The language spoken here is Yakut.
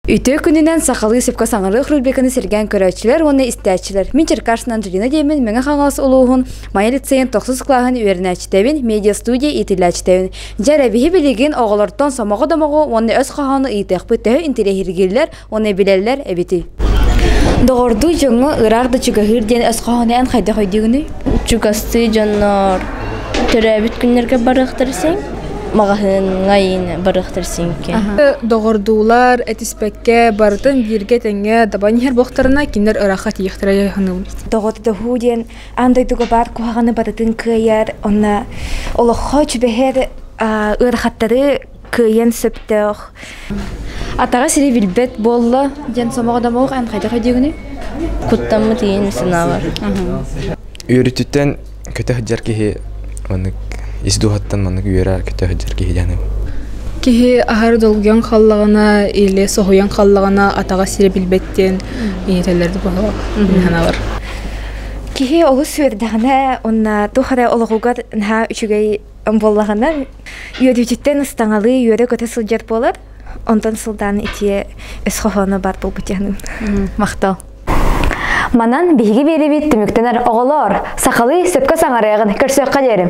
Үтүө күнүнэн сахалыы сөпкө саҥарыах рубриканы сэргээн көрөөччүлэр уонна истээччилэр. Мин Черкашина Анджелина диэммин Мэҥэ Хаҥалас улууһун Майа лицейин тохсус кылааһын үөрэнээччитэбин, медиа-студия иитиллээччитэбин. Дьэ эрэ, биһи билигин оҕолортон сомоҕо домоҕу уонна өс хоһоону ыйытыахпыт төһө интэриэһиргииллэр уонна билэллэр эбитий? Доҕордуу дьоҥҥо ыраах да чугаһыыр диэн өс хоһоону эн хайдах өйдүүгүнүй? Чугастыы дьоннор төрөөбүт күннэргэ барыахтар син маҕаһыыҥҥа иин барыахтар синки. Доҕордуулар этиспэккэ барытын бииргэ тэҥҥэ дабан иһэр буохтарына кинилэр ыраахха тиийиэхтэрэ саныыбын. Доҕордоһуу диэн аан дойдуга баар куһаҕаны барытын кыайар, онно олоххо чүбэһэр ыарахаттары кыайан сөптөөх. Атаҕа сири билбэт буолла диэн сомоҕо домоҕ эн хайдах өйдүүгүнүй? Куттаммыт иин санаабар. Үөрүүтүттэн көтө сылдьар киһи маннык ис дууһаттан маннык үөрэ көтө сылдьар киһи диэн. Киһи аһары долгуйан хааллаҕына или соһуйан хааллаҕына атаҕа сири билбэт диэн ийэтэллэрди санаабар. Киһи олус үөрдэҕинэ уонна туох эрэ олоҕугар наһаа үчүгэй буоллаҕына үөрүүтүттэн ыстаҥалыы үөрэ-көтө сылдьар буолар. Онтон сылдаан итиэ өс хоһооно бар буолбут диэхиним. Махтал. Манан биһиги биэрибит түмүктэнэр оҕолоор, сахалыы сөпкө саҥарыаҕын көрсүөххэ диэри.